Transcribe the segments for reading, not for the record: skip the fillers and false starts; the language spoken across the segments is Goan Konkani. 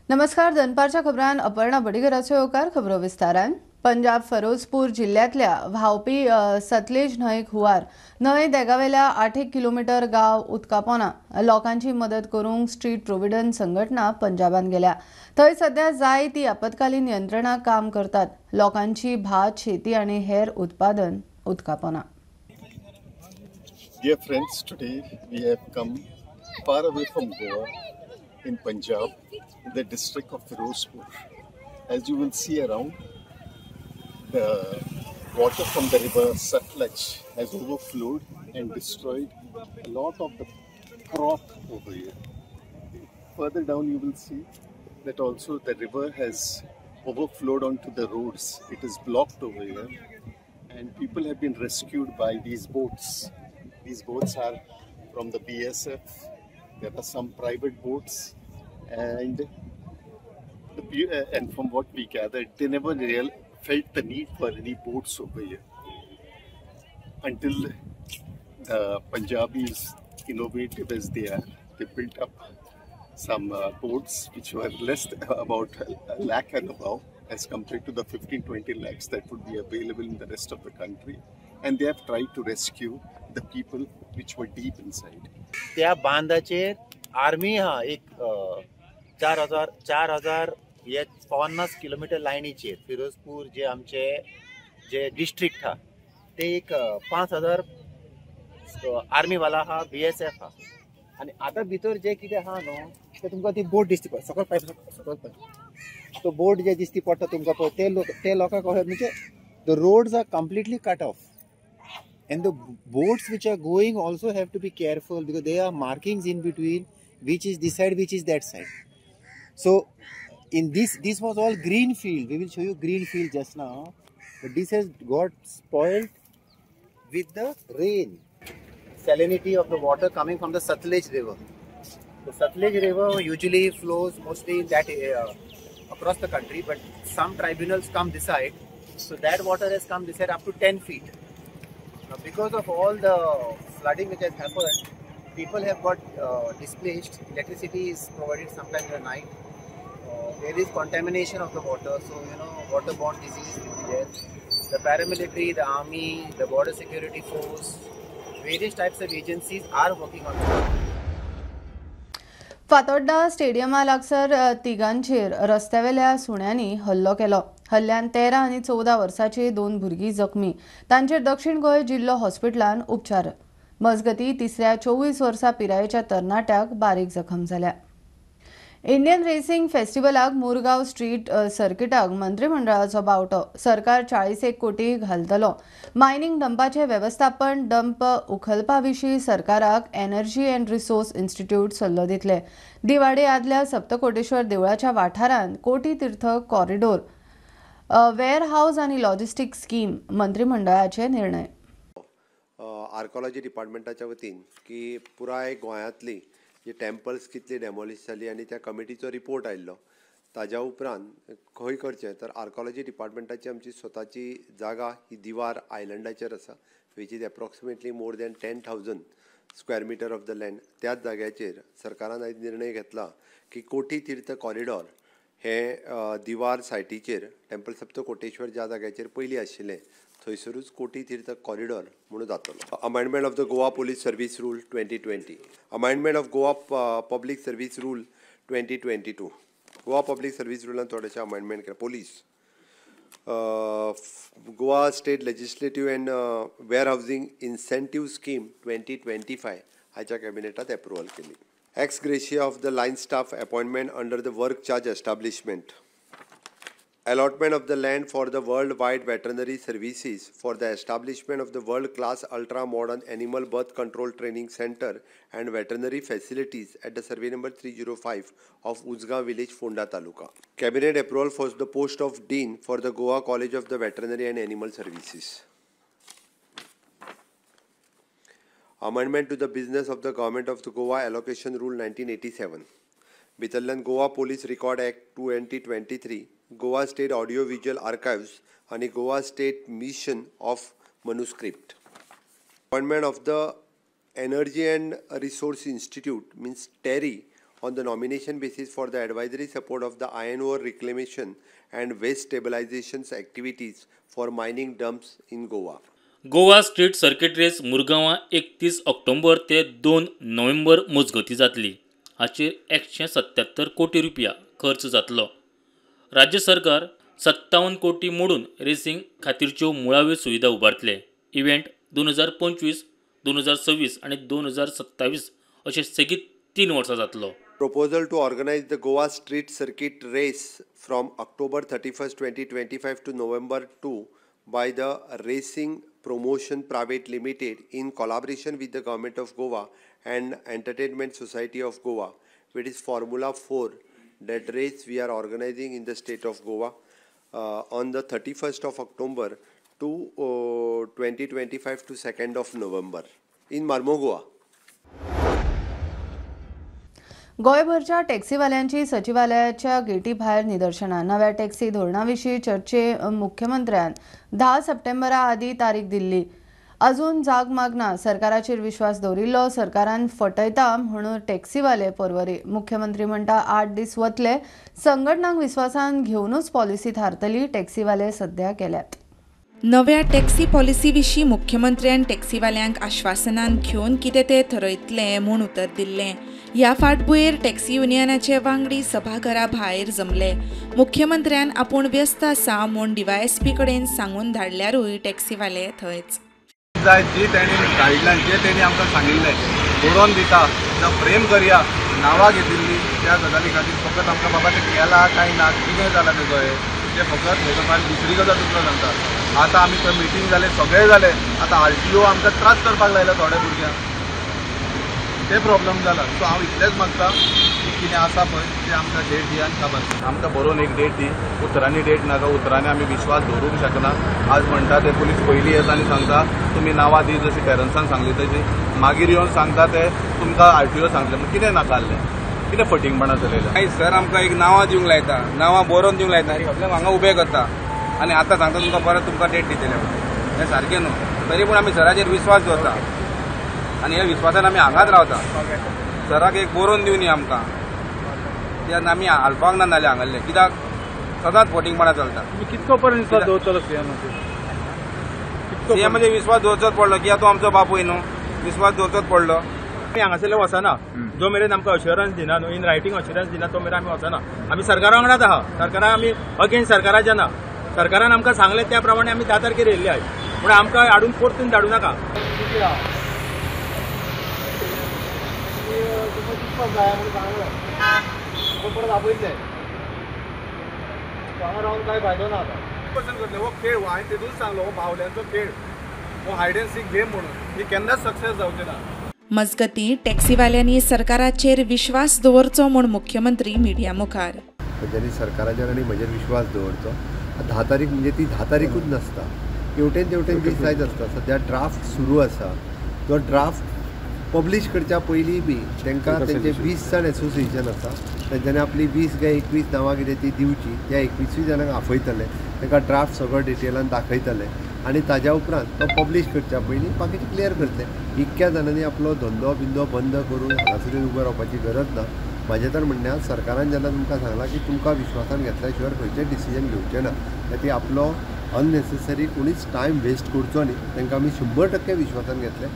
नमस्कार, दनपारच्या खबरान अपर्णा बडीगराचो येवकार. खबरो विस्तारान. पंजाब फिरोजपूर जिल्ल्यांतल्या व्हांवपी सतलेज न्हंयेक हुंवार. न्हंय देगावेल्या 8 किलोमिटर गांव उदकापोना. लोकांची मदत करूंक स्ट्रीट प्रोव्हिडन्स संघटना पंजाबान गेल्या. थंय सध्या जाय ती आपत्कालीन यंत्रणा काम करतात. लोकांची भात, शेती आनी हेर उत्पादन उदकापोना. Dear friends, today we have come far away from Goa in Punjab, in the district of Firozpur. As you will see around, the water from the river Sutlej has overflowed and destroyed a lot of the crop over here. Further down you will see that also the river has overflowed onto the roads. It is blocked over here and people have been rescued by these boats. These boats are from the BSF. There are some private boats, and from what we gathered, they never really felt the need for any boats over here until the Punjabis, innovative as they are, they built up some boats which were less, about a lakh and above as compared to the 15-20 lakhs that would be available in the rest of the country, and they have tried to rescue the people which were deep inside. त्या बांदाचेर आर्मी हा एक 4000 हे 50 किलोमिटर लायनीचेर फिरोजपूर जे आमचे जे डिस्ट्रिक्ट हा ते एक 5000 आर्मीवाला हा, BSF हा. आनी आतां भितर जे कितें आहा न्हू ते तुमकां ती बोट दिसती पळय, सकयल पाय, सकयल पाय तो बोट जे दिसती पडटा तुमकां पळय, ते लोकांक म्हणजे the roads are completely cut off. And the boats which are going also have to be careful because there are markings in between, which is this side, which is that side. So in this was all green field. We will show you green field just now. But this has got spoiled with the rain. Salinity of the water coming from the Sutlej River. The Sutlej River usually flows mostly in that across the country, but some tribunals come this side. So that water has come this side up to 10 feet. Now, because of all the flooding which has happened, people have got displaced. Electricity is provided sometimes at night. There is contamination of the water, so you know, waterborne disease will be there. The paramilitary, the army, the border security force, various types of agencies are working on it. Fatorda स्टेडियमा लागसर तिगांचेर रस्त्यावेल्या सुण्यांनी हल्लो केलो. हल्ल्यान 13 आनी 14 वर्सांची 2 भुरगीं जखमी. तांचेर दक्षिण गोंय जिल्लो हॉस्पिटलान उपचार. मजगती तिसऱ्या 24 वर्सां पिरायेच्या तरणाट्याक बारीक जखम जाल्या. इंडियन रेसिंग फेस्टिवलाक मुरगांव स्ट्रीट सर्किटाक मंत्रिमंडळाचो बावटो. सरकार 41 कोटी घालतलो. मायनिंग डंपाचे वेवस्थापन डंप उखलपा विशीं सरकाराक एनर्जी अँड रिसोर्स इन्स्टिट्यूट सल्लो दितले. दिवाडे आदल्या सप्तकोटेश्वर देवळाच्या वाठारांत कोटी तीर्थ कॉरिडोर, वेअरहाऊस आनी लॉजिस्टीक स्कीम मंत्रिमंडळाचे निर्णय. आर्कोलॉजी डिपार्टमेंटाच्या वतीन की पुराय गोंयांतली जी टेम्पल्स कितली डेमोलिश जाली आनी त्या कमिटीचो रिपोर्ट आयिल्लो, ताज्या उपरांत खंय करचें तर आर्कोलॉजी डिपार्टमेंटाची आमची स्वताची जागा ही दिवार आयलंडाचेर आसा, which is approximately more than 10,000 square metre of the land. त्याच जाग्याचेर सरकारान आयज निर्णय घेतला की कोटी तीर्थ कॉरिडॉर हें दिवार सायटीचेर टेम्पल सप्तकोटेश्वर ज्या जाग्याचेर पयलीं आशिल्लें थंयसरूच कोटी तीर्थ कॉरिडॉर म्हणून जातलो. Amendment of the Goa police service rule 2020, amendment of Goa public service rule 2022. Goa public service रुलान थोडेशें अमेंडमेंट केलें. Police, Goa state legislative and warehousing incentive scheme 2025 हाच्या कॅबिनेटात एप्रुवल केली. Ex gratia of the line staff appointment under the work charge establishment, allotment of the land for the worldwide veterinary services for the establishment of the world-class ultra-modern animal birth control training center and veterinary facilities at the survey number 305 of Ujgaon village, Fonda Taluka. Cabinet approval for the post of Dean for the Goa College of the Veterinary and Animal Services. Amendment to the business of the Government of the Goa Allocation Rule 1987. भितरल्यान Goa Police Record Act 2023, Goa State Audio Visual Archives आनी Goa State Mission of Manuscript. Appointment of the Energy and Resource Institute means TERI on the nomination basis for the advisory support of the iron ore reclamation and waste stabilization activities for mining dumps in Goa. Goa street circuit race मुरगांवां 31 October ते 2 नोव्हेंबर मजगतीं जातली. हाचेर 177 कोटी रुपया खर्च जातलो. राज्य सरकार 57 कोटी मोडून रेसिंग खातीरच्यो मुळाव्यो सुविधा उबारतले. इव्हेंट 2025, 2026 आनी 2027 अशें सेगीत 3 वर्सां जातलो. Proposal to organize the Goa Street Circuit Race from October 31st, 2025 to November 2 by the Racing Promotion Private Limited in collaboration with the Government of Goa and Entertainment Society of Goa, which is Formula 4, that race we are organizing in the state of Goa on the 31st of October to 2025 to 2nd of November in Marmogoa. गोंयभरच्या टॅक्सीवाल्यांची सचिवालयाच्या गेटी भायर निदर्शनां. नव्या टॅक्सी धोरणाविशीं चर्चे मुख्यमंत्र्यान 10 सप्टेंबरा आदी तारीख दिल्ली. अजून जाग मागना. सरकाराचेर विश्वास दवरिल्लो सरकारान फटयता म्हणून टॅक्सीवाले परवरी. मुख्यमंत्री म्हणटा 8 दीस वतले, संघटनांक विस्वासान घेवनूच पॉलिसी थारतली. टॅक्सीवाले सध्या गेल्यात. नव्या टॅक्सी पॉलिसी विशीं मुख्यमंत्र्यान टॅक्सीवाल्यांक आश्वासनान घेवन कितें तें थरयतलें म्हूण उतर दिल्लें. ह्या फाटभुंयेर टॅक्सी युनियनाचे वांगडी सभाघरा भायर जमले. मुख्यमंत्र्यान आपूण व्यस्त आसा म्हूण डीवायएसपी कडेन सांगून धाडल्यारूय टॅक्सीवाले थंयच. जाय जी तेणी गायडलायन जे तेणी आमकां सांगिल्लें बरोवन दिता जावं फ्रेम करया नांवां घेतिल्ली त्या गजाली खातीर फकत आमकां बाबा तें केलां काय ना कितें जालां तेजो हें तें फकत हें करपा. आनी दुसरी गजाल तुमकां सांगता, आतां आमी थंय मिटींग जालें सगळें जालें, आतां आरटीओ आमकां त्रास करपाक लायला थोड्या भुरग्यांक, ते प्रॉब्लम जाला. सो हांव इतलेंच मागता की कितें आसा पळय तें आमकां डेट दी आनी खबर आमकां बरोवन एक डेट दी, उतरांनी डेट नाका, उतरांनी आमी विश्वास दवरूंक शकना. आज म्हणटा ते पुलीस पयलीं येता आनी सांगता तुमी नांवां दी जशी पेरंट्सान सांगली तशी, मागीर येवन सांगता ते तुमकां आरटीओ सांगले. म्हण कितें नाका जाल्लें, कितें फटींगपणां चलयल्या. मागीर सर आमकां एक नांवां दिवंक लायता, नांवां बरोवन दिवंक लायता, सगळें हांगा उबें करता आनी आतां सांगता तुमकां परत तुमकां डेट दितले. हें सारकें न्हू. तरी पूण आमी सराचेर विश्वास दवरता आनी ह्या विश्वासान आमी हांगाच रावता. सराक एक बरोवन दिवनी आमकां, कित्याक आमी हालपाक ना जाल्यार हांगासरले, कित्याक सदांच फटींगपणां चलता. कितको पर्यंत विश्वास दवरतलो सीएमाचेर? सीएमाचेर विश्वास दवरचोच पडलो, कित्याक तो आमचो बापूय न्हू, विश्वास दवरचोच पडलो. आमी हांगासरले वचना जो मेरेन आमकां अश्युरन्स दिना न्हू, इन रायटींग अश्युरन्स दिना तो मेरेन आमी वचना. आमी सरकारा वांगडाच आहा, सरकारा आमी अगेन्स्ट सरकाराच्या ना. सरकारान आमकां सांगलें त्या प्रमाणे आमी 10 तारखेर येयल्ले आहात, पूण आमकां हाडून परतून धाडूं नाका. परत आपयतले हांगा रावन कांय फायदो ना. आतां करतले हो खेळ, हांवें तेतून सांगलो हो बावल्यांचो खेळ, हो हायड एंड सीक गेम म्हणून ही केन्नाच सक्सेस जावचे ना. मजगतीं टॅक्सीवाल्यांनी सरकाराचेर विश्वास दवरचो म्हूण मुख्यमंत्री मिडिया मुखार. तांच्यांनी सरकाराचेर आनी म्हजेर विश्वास दवरचो. 10 तारीख म्हणजे ती 10 तारीखूच नासता, हेवटेन तेवटेन दीस जायत आसता. सद्या ड्राफ्ट सुरू आसा, तो ड्राफ्ट पब्लीश करच्या पयलीं बी तांकां तेंचे 20 जाण एसोसिएशन आसा, तेंच्यांनी आपली 20 काय 21 नांवां कितें ती दिवची. त्या 21 जाणांक आपयतले, तांकां ड्राफ्ट सगळो डिटेलान दाखयतले आनी ताज्या उपरांत तो पब्लीश करच्या पयलीं बाकीचे क्लियर करतले. इतक्या जाणांनी आपलो धंदो बिंदो बंद करून हांगासर उबो रावपाची गरज ना. म्हाजें तर म्हणणें, सरकारान जेन्ना तुमकां सांगलां की तुमकां विश्वासान घेतल्या शिवाय खंयचें डिसिजन घेवचें ना, ती आपलो अननेसेसरी कोणीच टायम वेस्ट करचो न्ही. तांकां आमी 100% विश्वासान घेतले.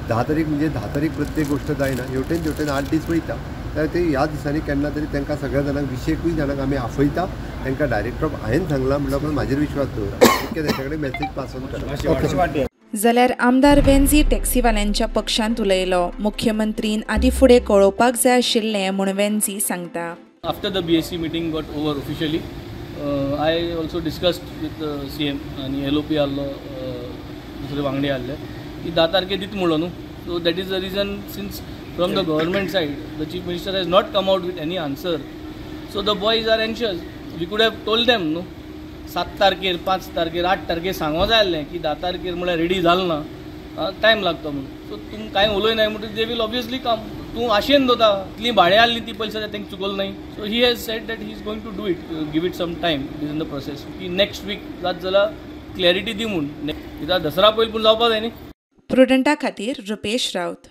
10 तारीख म्हणजे 10 तारीख प्रत्येक गोश्ट जायना, हेवटेन तेवटेन 8 दीस वयता. तर ते ह्या दिसांनी केन्ना तरी तांकां सगळ्या जाणांक 20-21 जाणांक आमी आपयता. तांकां डायरेक्टर हांवें सांगलां म्हणल्यार पण म्हाजेर विश्वास दवरा, इतकें तेंच्या कडेन मॅसेज पास ऑन करा. जाल्यार आमदार वेन्झी टॅक्सीवाल्यांच्या पक्षांत उलयलो. मुख्यमंत्रीन आदी फुडें कळोवपाक जाय आशिल्लें म्हूण वेन्झी सांगता. After the BSc meeting got over officially, I also discussed with CM आनी एलओपी आहलो, दुसरे वांगडी आहले की 10 तारखे दित म्हणलो न्हू. So that is the reason since from the government side the chief minister has not come out with any answer, so the boys are anxious. We could have told them न्हू 7 तारखेर, 5 तारखेर, 8 तारखेर सांगो जाय आसलें की 10 तारखेर म्हळ्यार रेडी जाल ना, टायम लागता म्हणून. सो तूं कांय उलयनाय म्हणटकीर they will obviously कम. तूं आशेन दवरता इतलीं भाडें आहलीं ती पयशे तांकां चुकल न्हय. So he has said that he is going to do it, give it some time, it is in the process की नेक्स्ट वीक जात जाल्यार क्लॅरिटी दी म्हूण. कित्याक दसरा पयलीं पूण जावपा जाय न्ही. प्रुडंटा खातीर रुपेश राऊत.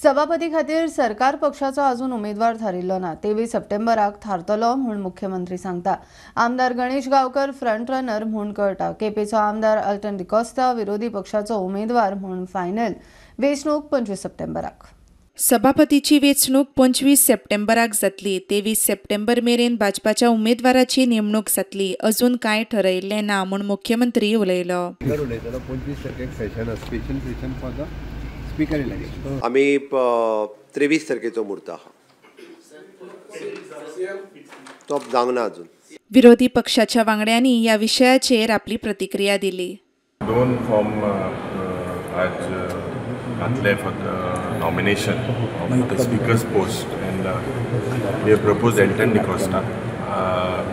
सभापती खातीर सरकार पक्षाचो अजून उमेदवार थारिल्लो ना. 23 सप्टेंबराक थारतलो म्हूण मुख्यमंत्री सांगता. आमदार गणेश गावकर फ्रंट रनर म्हूण कळटा. केपेचो आमदार अल्टन डिकोस्ता विरोधी पक्षाचो उमेदवार म्हूण फायनल. वेंचणूक 25 सप्टेंबराक. सभापतीची वेंचणूक 25 सप्टेंबराक जातली. 23 सप्टेंबर मेरेन भाजपाच्या उमेदवाराची नेमणूक जातली. अजून कांय ठरयिल्लें ना म्हूण मुख्यमंत्री उलयलो. 25 तारखेक session, special session for the speaker election. आमी 23 तारखेचो मुहूर्त आहा, तो जावंक ना अजून. विरोधी पक्षाच्या वांगड्यांनी ह्या विशयाचेर आपली प्रतिक्रिया दिली. 2 फॉर्म आज घातले for the nomination of the speaker's post and we have proposed Elton D'Costa,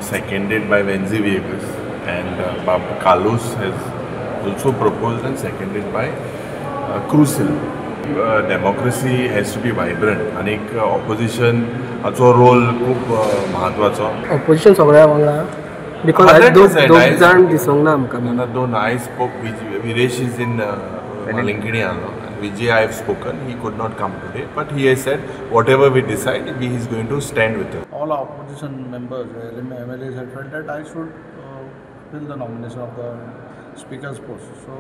seconded by Venzy Viegas, and Bab Carlos has also proposed and seconded by Crucil. Democracy has to be vibrant आनी एक ऑपोजिशनाचो रोल खूब म्हत्वाचो. ऑपोजिशन सगळ्या वांगडा because दोग जाण दिसूंक ना आमकां. दोन I spoke, Viresh is in Malinkini आलो. Vijay, I have spoken, he could not come today, but he has said whatever we decide, he is going to stand with us. All opposition members, MLAs have felt that I should fill the nomination of the speaker's post. So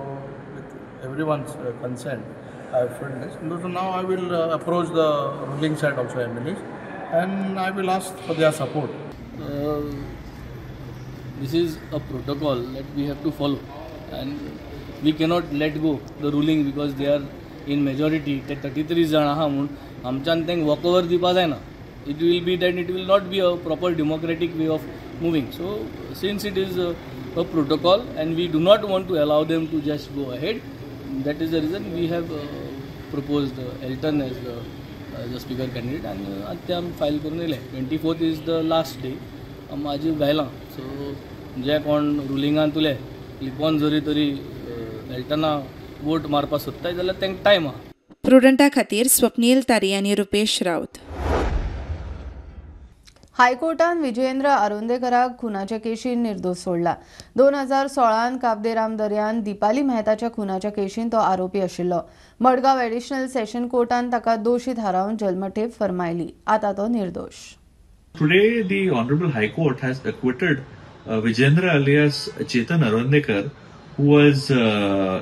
with everyone's consent, I have filled this. So now I will approach the ruling side also, MLAs, and I will ask for their support. This is a protocol that we have to follow, and we cannot let go the ruling because they are in majority. ते 33 जाण आहा म्हूण आमच्यान तांकां वॉकओवर दिवपा जायना. It will be that it will not be a proper democratic way of moving. So since it is a protocol and we do not want to allow them to just go ahead, that is the reason we have proposed Elton as the speaker candidate. आनी ते आमी फायल करून येयले. 24th is the last day. आजी घायलां. सो जे कोण रुलिंगान तुले लिपोन जरी तरी एल्टना वोट मारपाक सोदताय जाल्यार तांकां टायम आहा. प्रुडंटा खातीर स्वप्नील तारी आनी रुपेश राऊत. हायकोर्टान विजयेंद्र आरोंदेकराक खुनाच्या केशीन निर्दोष सोडला. 2016 काबदेराम दर्यान दीपाली मेहताच्या खुनाच्या केशीन तो आरोपी आशिल्लो. मडगांव एडिशनल सेशन कोर्टान ताका दोशी थारावन जल्मठेप फर्मायली. आता तो निर्दोष. Today the Honorable High Court has acquitted Vijendra alias Chetan Arondekar, who was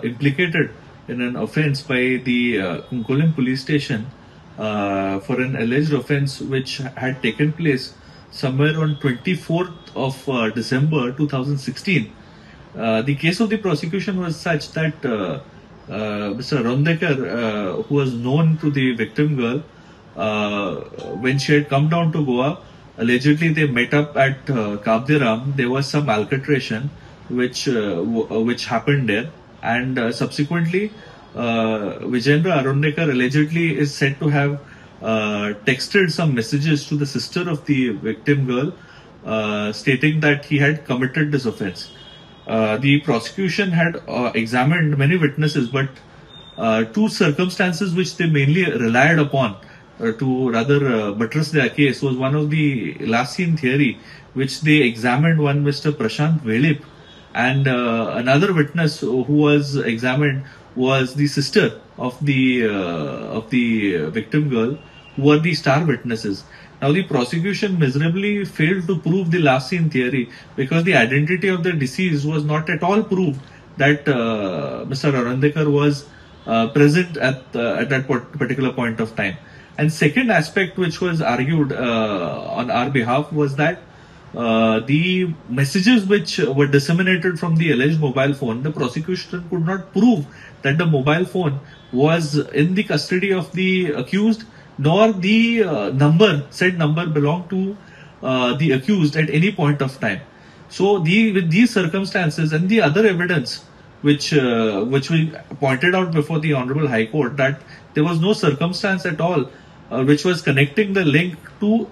implicated in an offence by the Cuncolim police station for an alleged offence which had taken place somewhere on 24th of December 2016. The case of the prosecution was such that Mr. Arondekar, who was known to the victim girl, when she had come down to Goa, allegedly they met up at Kabdiram. There was some altercation which happened there, and subsequently Vijendra Arondekar allegedly is said to have texted some messages to the sister of the victim girl, stating that he had committed this offence. The prosecution had examined many witnesses, but two circumstances which they mainly relied upon to rather buttress their case was one of the last seen theory, which they examined one Mr. Prashant Velip, and another witness who was examined was the sister of the victim girl, who were the star witnesses. Now the prosecution miserably failed to prove the last seen theory because the identity of the deceased was not at all proved that Mr. Arondekar was present at that particular point of time. And second aspect which was argued on our behalf was that the messages which were disseminated from the alleged mobile phone, the prosecution could not prove that the mobile phone was in the custody of the accused, nor the said number belonged to the accused at any point of time. So with these circumstances and the other evidence which we pointed out before the Honorable High Court, that there was no circumstance at all which was connecting the link to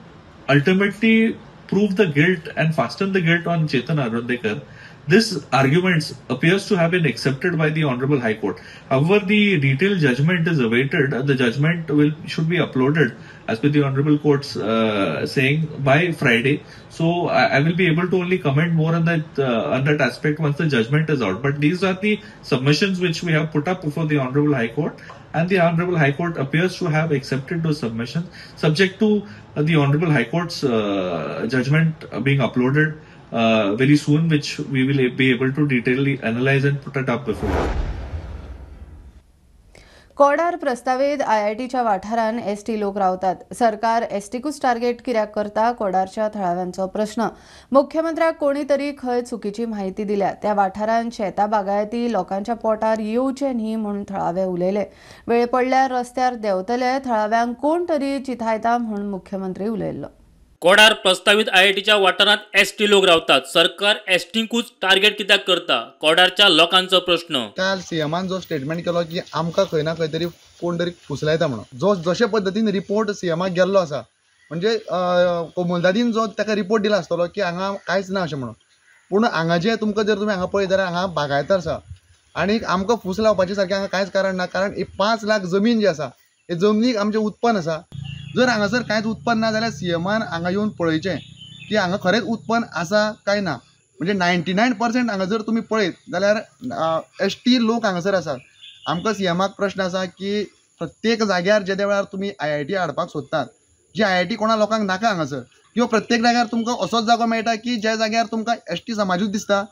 ultimately prove the guilt and fasten the guilt on Chetan Arondekar. This argument appears to have been accepted by the Honorable High Court. However, the detailed judgment is awaited. The judgment should be uploaded as per the Honorable Court's saying by Friday. So I will be able to only comment more on that aspect once the judgment is out. But these are the submissions which we have put up before the Honorable High Court, And the Honorable High Court appears to have accepted those submissions, subject to the Honorable High Court's judgment being uploaded very soon, which we will be able to detailedly analyze and put it up before. Kodar प्रस्तावित आयआयटीच्या वाठारान एसटी लोक रावतात. सरकार एसटीकूच टार्गेट कित्याक करता कोडारच्या थळाव्यांचो प्रश्न. मुख्यमंत्र्याक कोणी तरी खंय चुकीची म्हायती दिल्या. त्या वाठारान शेता बागायती लोकांच्या पोटार येवचे न्ही म्हूण थळावे उलयले. वेळ पडल्यार रस्त्यार देंवतले, थळाव्यांक कोण तरी चिथायता म्हूण मुख्यमंत्री उलयल्लो. कोडार प्रस्तावित आयआयटीच्या वाठारांत एसटी लोक रावतात. सरकार एसटीकूच टार्गेट कित्याक करता, कोडारच्या लोकांचो प्रश्न. काल सीएमान जो स्टेटमेंट केलो की आमकां खंय ना खंय तरी कोण तरी फुसलायता म्हणून, जो जशे पद्दतीन रिपोर्ट सीएमाक गेल्लो आसा, म्हणजे कोमुलदादीन जो ताका रिपोर्ट दिला आसतलो की हांगा कांयच ना अशें म्हणून, पूण हांगा जे तुमकां जर तुमी हांगा पळयत जाल्यार हांगा बागायतार आसा आनी आमकां फूस लावपाचें सारकें हांगा कांयच कारण ना. कारण ही 5 लाख जमीन जी आसा हे जमनीक आमचें उत्पन्न आसा. जर हांगासर कांयच उत्पन्न ना जाल्यार सीएमान हांगा येवन पळयचें की हांगा खरेंच उत्पन्न आसा काय ना. म्हणजे 99% हांगा जर तुमी पळयत जाल्यार एस टी लोक हांगासर आसात. आमकां सीएमाक प्रश्न आसा की प्रत्येक जाग्यार जेद्या वेळार तुमी आयआयटी हाडपाक सोदतात, जी आयआयटी कोणा लोकांक नाका हांगासर, किंवा प्रत्येक जाग्यार तुमकां असोच जागो मेळटा की ज्या जाग्यार तुमकां एस टी समाजूच दिसता.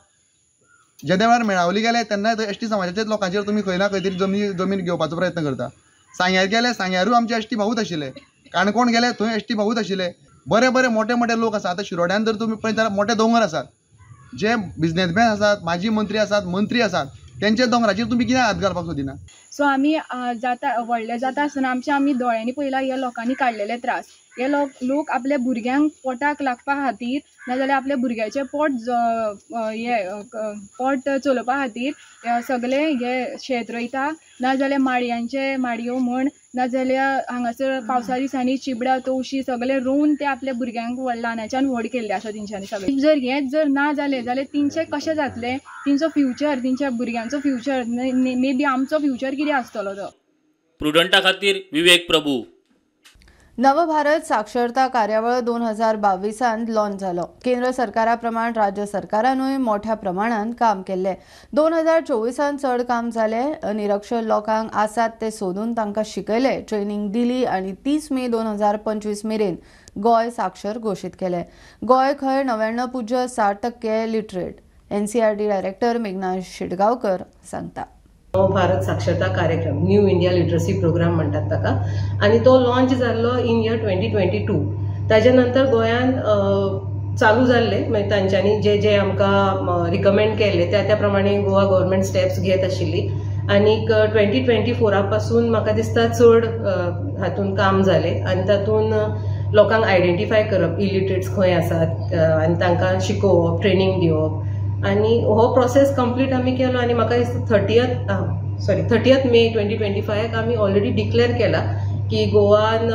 जेद्या वेळार मेळावली गेले तेन्ना थंय एस टी समाजाच्याच लोकांचेर तुमी खंय ना खंय तरी जमीन घेवपाचो प्रयत्न करता. सांग्यार गेले, सांग्यारूय आमचे एस टी भाऊच आशिल्ले. काणकोण गेले थंय एस टी भाऊच आशिल्ले. बरे बरे मोठे मोठे लोक आसात. आतां शिरोड्यान जर तुमी पळयत जाल्यार मोठे दोंगर आसात, जे बिजनेसमॅन आसात, माजी मंत्री आसात, मंत्री आसात, तेंच्या दोंगराचेर तुमी कित्याक हात घालपाक सोदिना. सो आमी जाता व्हडले जाता आसतना आमचे आमी दोळ्यांनी पळयला ह्या लोकांनी काडलेले त्रास. हे लोक आपल्या भुरग्यांक पोटाक लागपा खातीर नाजाल्यार आपल्या भुरग्याचें पोट हे पोट चलोवपा खातीर सगळे हे शेत रोयता, नाजाल्यार माडयांचे माडयो म्हण, नाजाल्यार हांगासर पावसा दिसांनी चिबडां तवशीं सगळे रोवन ते आपल्या भुरग्यांक ल्हानाच्यान व्हड केल्ले आसा तेंच्यांनी सगळें. जर हेंच जर ना जालें जाल्यार तेंचें कशें जातलें, तेंचो फ्युचर, तेंच्या भुरग्यांचो फ्युचर, मे बी आमचो फ्युचर कितें आसतलो तो. प्रुडंटा खातीर विवेक प्रभू. नवभारत साक्षरता कार्यावळ 2022 लॉन्च जालो. केंद्र सरकारा प्रमाण राज्य सरकारानूय मोठ्या प्रमाणात काम केल्लें. 2024 चड काम जालें. निरक्षर लोकांक आसात ते सोदून तांकां शिकयले, ट्रेनिंग दिली आनी 30 मे 2025 मेरेन गोंय साक्षर घोशीत केलें. गोंय खंय 99.7% लिटरेट. एनसीआरटी डायरेक्टर मेघना शेटगांवकर सांगता. नवभारत साक्षरता कार्यक्रम, न्यू इंडिया लिटरसी प्रोग्राम म्हणटात ताका, आनी तो लॉन्च जाल्लो इन इयर 2022. ताजे नंतर गोंयान चालू जाल्ले, मागीर तांच्यांनी जे जे आमकां रिकमेंड केल्ले त्या त्या प्रमाणे गोवा गव्हर्मेंट स्टेप्स घेत आशिल्ली. आनीक 2024 पासून म्हाका दिसता चड हातून काम जालें आनी तातूंत लोकांक आयडेंटिफाय करप इलिटरेट्स खंय आसात आनी तांकां शिकोवप, ट्रेनींग दिवप, आनी हो प्रोसेस कंप्लीट आमी केलो. आनी म्हाका दिसता 30th मे 2025 आमी ऑलरेडी डिक्लेअर केला की गोवान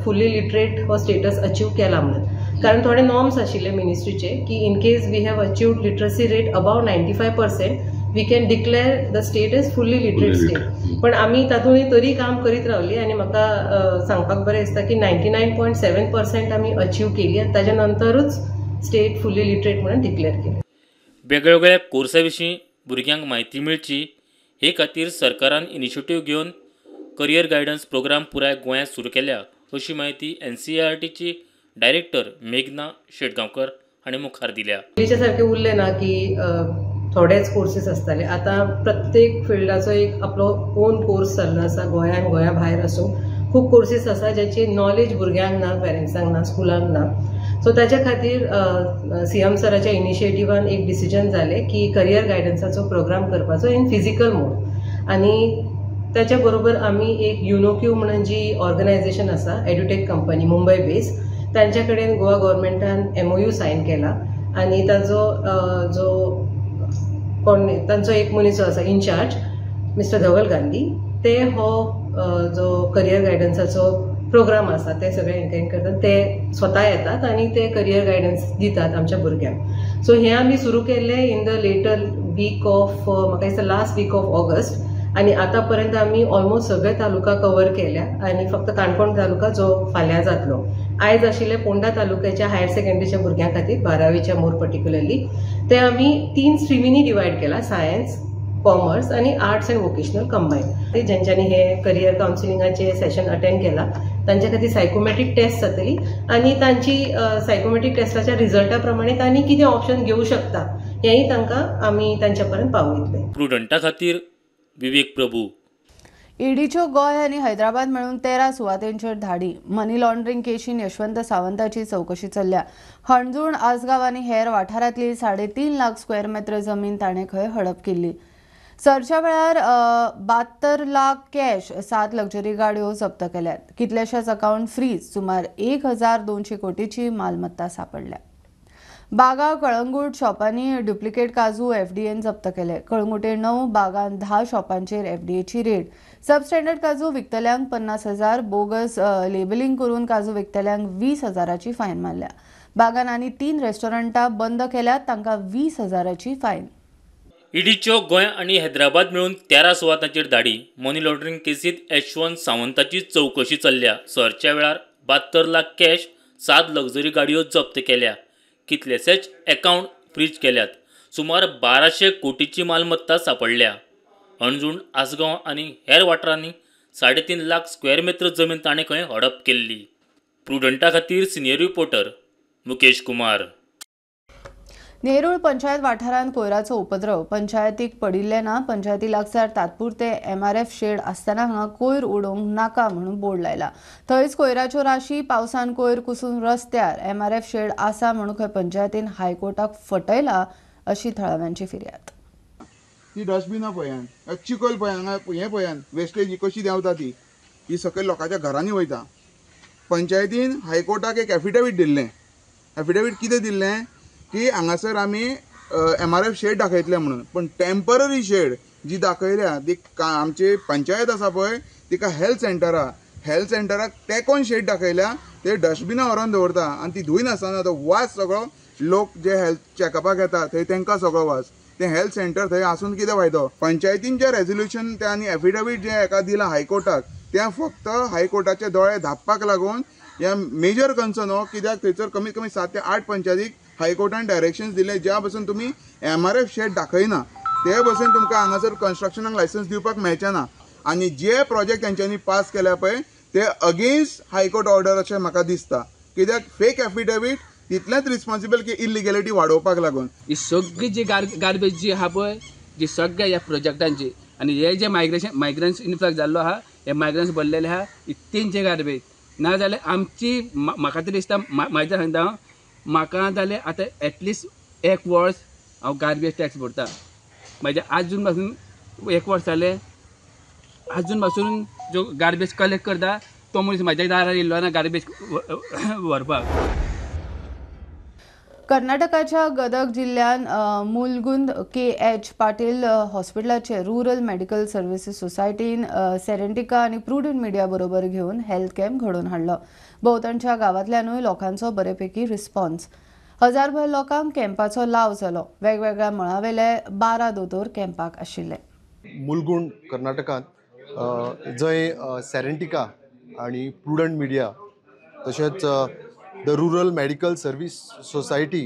फुल्ली लिटरेट हो स्टेटस अचीव केला म्हणून. कारण थोडे नॉर्म्स आशिल्ले मिनिस्ट्रीचे की in case we have achieved literacy rate above 95% we can declare the state as fully literate state. पण आमी तातूंत तरी काम करीत रावली आनी म्हाका सांगपाक बरें दिसता की 99.7% आमी अचीव केली आनी ताज्या नंतरूच स्टेट फुल्ली लिटरेट म्हणून डिक्लेअर केलें. वेगवेगळ्या कोर्सा विशीं भुरग्यांक म्हायती मेळची हे खातीर सरकारान इनिशिएटीव घेवन करियर गायडन्स प्रोग्राम पुराय गोंयांत सुरू केल्या अशी म्हायती एनसीआरटीची डायरेक्टर मेघना शेटगांवकर हांणी मुखार दिल्या. पयलींच्या सारकें उरलें ना की थोडेच कोर्सीस आसताले, आतां प्रत्येक फिल्डाचो एक आपलो ओन कोर्स जाल्लो आसा. गोंयांत गोंया भायर आसूं खूब कोर्सीस आसा ज्याची नॉलेज भुरग्यांक ना, पेरंट्सांक ना, स्कुलांक ना. सो ताच्या खातीर सीएम सराच्या इनिशिएटिवान एक डिसिजन जालें की करियर गायडन्साचो प्रोग्राम करपाचो इन फिजिकल मोड. आनी ताच्या बरोबर आमी एक युनोक्यू म्हणून जी ऑर्गनायझेशन आसा, एड्युटेक कंपनी मुंबय बेस, तांच्या कडेन गोवा गव्हर्मेंटान एमओयू सायन केला आनी ताजो जो कोण तांचो एक मनीस जो आसा इनचार्ज मिस्टर धवल गांधी, ते हो जो करियर गायडन्साचो प्रोग्राम आसा ते सगळे एंटेन करतात, ते स्वता येतात आनी ते करियर गायडन्स दितात आमच्या भुरग्यांक. सो हें आमी सुरू केल्लें in the later week of, म्हाका दिसता लास्ट वीक ऑफ ऑगस्ट, आनी आतां पर्यंत आमी ऑलमोस्ट सगळे तालुका कवर केल्या आनी फक्त काणकोण तालुका जो फाल्यां जातलो. आयज आशिल्ले पोंडा तालुक्याच्या हायर सेकंडरीच्या भुरग्यां खातीर, 12वीच्या मोर पर्टिक्युलरली, ते आमी 3 स्ट्रिमींनी डिवायड केला, सायन्स, कॉमर्स आनी आर्ट्स अँड वोकेशनल कंबायन. ते ज्यांच्यांनी हे करियर कावन्सिलिंगाचे सेशन अटेंड केला तांच्या खातीर सायकोमेट्रीक टेस्ट जातली आनी तांची सायकोमेट्रीक टेस्टाच्या रिजल्टा प्रमाणे तांणी कितें ऑप्शन घेवं शकता हेंय तांकां आमी तांच्या पर्यंत पावयतले. प्रुडंटा खातीर विवेक प्रभू. ईडीच्यो गोंय आनी हैदराबाद मेळून 13 सुवातेंचेर धाडी. मनी लॉन्ड्रिंग केशीन यशवंत सावंताची चवकशी चल्ल्या. हणजूण, आसगांव आनी हेर वाठारांतली 3.5 लाख स्क्वेअर मेत्र जमीन ताणें खंय हडप केल्ली. सरच्या वेळार 72 लाख कॅश, 7 लक्झरी गाडयो जप्त केल्यात. कितल्याशाच अकाउंट फ्रीज, सुमार 1200 कोटीची मालमत्ता सापडल्या. बागा, कळंगूट शॉपांनी डुप्लिकेट काजू एफडीएन जप्त केले. कळंगूटे 9, बागान 10 शॉपांचेर एफडीएची रेड. सबस्टँडर्ड काजू विकतल्यांक 50,000, बोगस लेबलिंग करून काजू विकतल्यांक 20,000ची फायन मारल्या. बागान आनी 3 रेस्टॉरंटां बंद केल्यात, तांकां 20,000ची फायन. ईडीच्यो गोंय आनी हैदराबाद मेळून 13 सुवातांचेर धाडी. मनी लॉन्ड्रिंग केसींत यशवंत सावंताची चवकशी चल्ल्या. सरच्या वेळार 72 लाख कॅश, 7 लक्झरी गाडयो जप्त केल्या. कितलेशेच अकाउंट फ्रीज केल्यात. सुमार 1200 कोटीची मालमत्ता सापडल्या. हणजूण, आसगांव आनी हेर वाठारांनी 3.5 लाख स्क्वेअर मेत्र जमीन ताणें खंय हडप केल्ली. प्रुडंटा खातीर सिनियर रिपोर्टर मुकेश कुमार. नेरूळ पंचायत वाठारांत कोयराचो उपद्रव. पंचायतीक पडिल्लें ना. पंचायती लागसार तात्पुरते एमआरएफ शेड आसतना हांगा कोयर उडोवंक नाका म्हणून बोर्ड लायला. थंयच कोयराच्यो राशी, पावसान कोयर कुसून रस्त्यार. एमआरएफ शेड आसा म्हणून खंय पंचायतीन हायकोर्टाक फटयला अशी थळाव्यांची फिर्याद. ती डस्टबिनां पळयान, चिखल पळयान, हें पळयान, वेस्टेज कशी देंवता ती, ही सकयल लोकांच्या घरांनी वयता. पंचायतीन हायकोर्टाक एक एफिडेवीट दिल्लें. एफिडेवीट कितें दिल्लें की हांगासर आमी एमआरएफ शेड दाखयतले म्हणून, पण टेम्पररी शेड जी दाखयल्या ती आमची पंचायत आसा पळय तिका हेल्थ सेंटर आहा, हेल्थ सेंटराक तेकोन शेड दाखयल्या, ते डस्टबिनां व्हरोन दवरता आनी ती धुयनासतना तो वास सगळो लोक जे हेल्थ चॅकअपाक येता थंय तांकां सगळो वास. तें हेल्थ सेंटर थंय आसून कितें फायदो? पंचायतीन जें रेजोल्युशन तें आनी एफिडेवीट जें हेका दिलां हायकोर्टाक तें फक्त हायकोर्टाचे दोळे धांपपाक लागून हें मेजर कन्सर्न हो, कित्याक थंयसर कमीत कमी 7 ते 8 पंचायतीक हायकोर्टान डायरेक्शन्स दिले ज्या बसून तुमी एमआरएफ शेड दाखयना ते बसून तुमकां हांगासर कन्स्ट्रक्शनाक लायसन्स दिवपाक मेळचें ना. आनी जे प्रोजेक्ट तेंच्यांनी पास केल्या पळय ते अगेन्स्ट हायकोर्ट ऑर्डर अशें म्हाका दिसता, कित्याक फेक एफिडेवीट तितलेंच रिस्पॉन्सिबल की इलिगेलिटी वाडोवपाक लागून. ही सगळी जी गार्बेज जी आहा पळय जी सगळ्या ह्या प्रोजेक्टांची आनी हे जे मायग्रंट्स इन्फ्लक्स जाल्लो आहा, हे मायग्रंट्स भरलेले आहा, तेंचे गार्बेज ना जाल्यार आमची म्हाका तरी दिसता, म्हाज्या सांगता हांव, म्हाका जाल्यार आतां एटलिस्ट 1 वर्स हांव गार्बेज टॅक्स भरता. म्हाज्या आजून पासून 1 वर्स जालें, आजून पासून जो गार्बेज कलेक्ट करता तो मनीस म्हाज्या दारार येयल्लो ना गार्बेज व्हरपाक. कर्नाटकाच्या गदग जिल्ह्यान मुलगुंद के.एच. पाटील हॉस्पिटलाचे रुरल मेडिकल सर्व्हिसेस सोसायटीन सेरेंटिका आनी प्रुडंट मिडिया बरोबर घेवन हेल्थ कॅम्प घडोवन हाडलो. भोंवतणच्या गांवांतल्यानूय लोकांचो बरेपैकी रिस्पॉन्स. हजारभर लोकांक कॅम्पाचो लाव जालो. वेगवेगळ्या मळावेले 12 दोतोर कॅम्पाक आशिल्ले. मुलगुंड कर्नाटकांत जंय सेरेंटिका आनी प्रुडंट मिडिया तशेंच the rural medical service society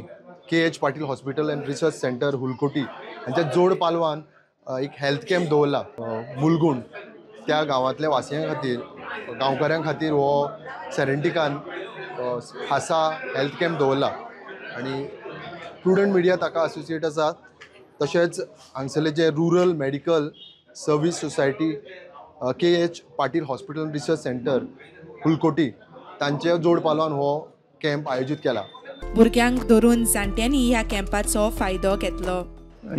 K H. Patil hospital and research centre Hulkoti हांच्या जोड पालवान एक हेल्थ कॅम्प दवरला. मुलगुंड त्या गांवांतल्या वासियां खातीर, गांवकाऱ्यां खातीर हो सेरेंटिकान खासा हेल्थ कॅम्प दवरला आनी प्रुडंट मिडिया ताका असोसिएट आसा. तशेंच हांगसरले जे rural medical service society K H. Patil hospital and research centre Hulkoti तांच्या जोड पालवान हो कॅम्प आयोजीत केला. भुरग्यांक धरून जाणट्यांनी ह्या कॅम्पाचो फायदो घेतलो.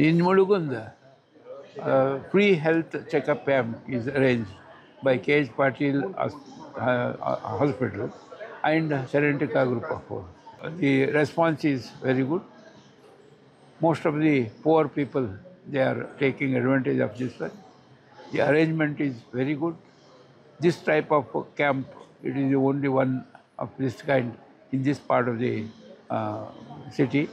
In Mulgund free health checkup camp is arrange by K H. Patil hospital and Serentica group of four. The response is very good. Most of the poor people they are taking advantage of this one. The arrangement is very good. This type of camp, it is the only one of this kind in this part of the city.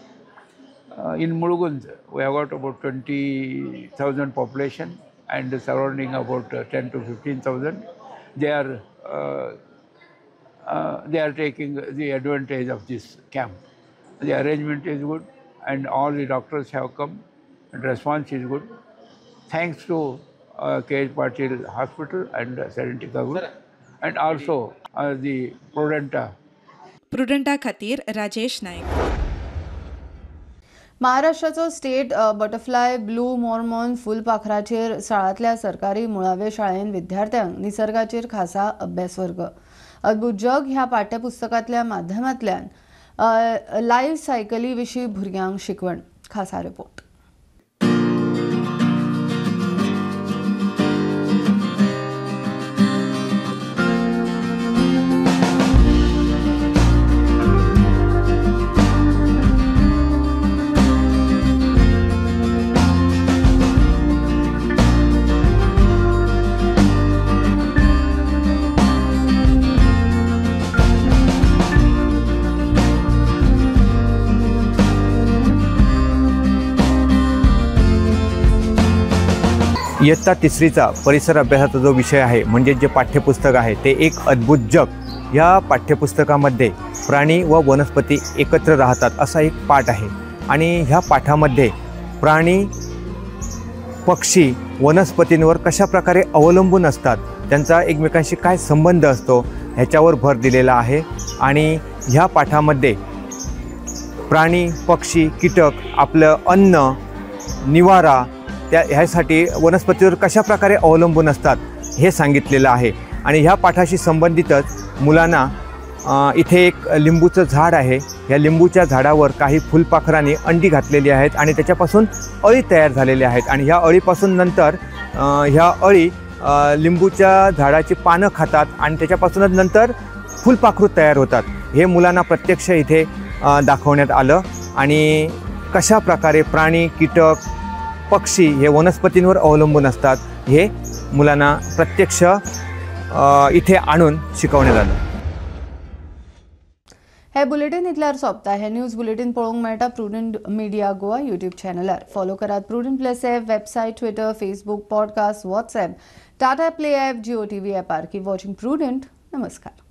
In Mulgund, we have got about 20,000 population and the surrounding about 10 to 15,000. They are taking the advantage of this camp. The arrangement is good and all the doctors have come and response is good. Thanks to K H Patil Hospital and Serentica Group and also the Prudenta. प्रुडंटा खातीर राजेश नायक. महाराष्ट्राचो स्टेट बटरफ्लाय ब्लू मॉर्मॉन फुलपाखराचेर साळांतल्या सरकारी मुळावे शाळेन विद्यार्थ्यांक निसर्गाचेर खासा अभ्यास वर्ग. अद्भुत जग ह्या पाठ्यपुस्तकांतल्या माध्यमांतल्यान लायफ सायकली विशीं भुरग्यांक शिकवण. खासा रिपोर्ट. इयत्ता तिसरीचा परिसर अभ्यासाचा जो विषय आहे म्हणजे जे पाठ्यपुस्तक आहे ते एक अद्भुत जग. ह्या पाठ्यपुस्तकामध्ये प्राणी व वनस्पती एकत्र राहतात असा एक पाठ आहे आणि ह्या पाठामध्ये प्राणी, पक्षी वनस्पतींवर कशा प्रकारे अवलंबून असतात, त्यांचा एकमेकांशी काय संबंध असतो ह्याच्यावर भर दिलेला आहे. आणि ह्या पाठामध्ये प्राणी, पक्षी, कीटक आपलं अन्न, निवारा त्या ह्यासाठी वनस्पतीवर कशा प्रकारे अवलंबून असतात हे सांगितलेलं आहे. आणि ह्या पाठाशी संबंधितच मुलांना इथे एक लिंबूचं झाड आहे, ह्या लिंबूच्या झाडावर काही फुलपाखरांनी अंडी घातलेली आहेत आणि त्याच्यापासून अळी तयार झालेल्या आहेत आणि ह्या अळीपासून नंतर ह्या अळी लिंबूच्या झाडाची पानं खातात आणि त्याच्यापासूनच नंतर फुलपाखरू तयार होतात. हे मुलांना प्रत्यक्ष इथे दाखवण्यात आलं आणि कशा प्रकारे प्राणी, कीटक, पक्षी हे वनस्पतींवर अवलंबून असतात हे मुलांना प्रत्यक्ष इथे आणून शिकवण्यात आलं. हे बुलेटिन इतल्यार सोंपता. हे न्यूज बुलेटिन पळोवंक मेळटा प्रुडंट मिडिया गोवा यूट्यूब चॅनलार. फॉलो करात Prudent plus app, website, Twitter, Facebook, podcast, WhatsApp, Tata Play app, Jio TV ॲपार. Keep watching prudent. नमस्कार.